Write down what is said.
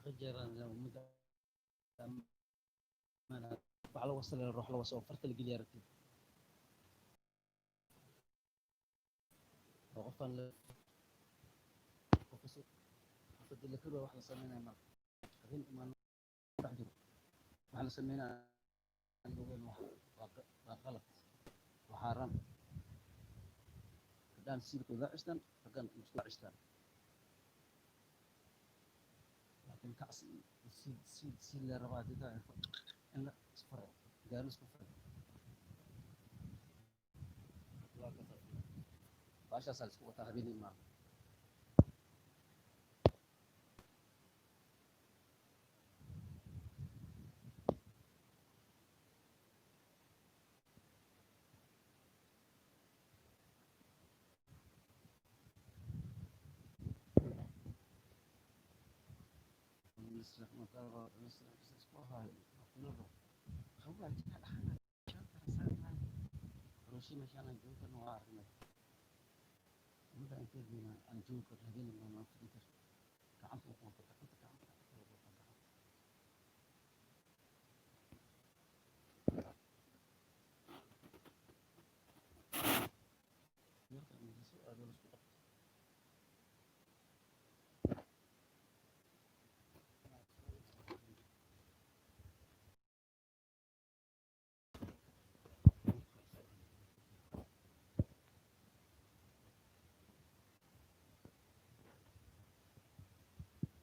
Meeqa jeer aan ummadda ammaan wax la wasala, ruux la waso oo farta la geliya aragtid oo qofaan la qofka qofka la karo wax la sameynaya ma habeen imaan dhex jiro wax la sameynaya aan ogeyn. Wax waa qalad, waa xaaraan. Gabdhahan siilkooda cishtaan, raggan isku cishtaan, laakiin kacsi siil siil siil la rabaa hadii taa in la isfuro, gaari isku furo. Baashaasaa la isku wataa habeen imaan. Meeshaan aan joogi karno waa aragnay ummadda inteedina aan joogi karno habeen imaan aan fadhin karno gacanta u qabto gacanta gacanta.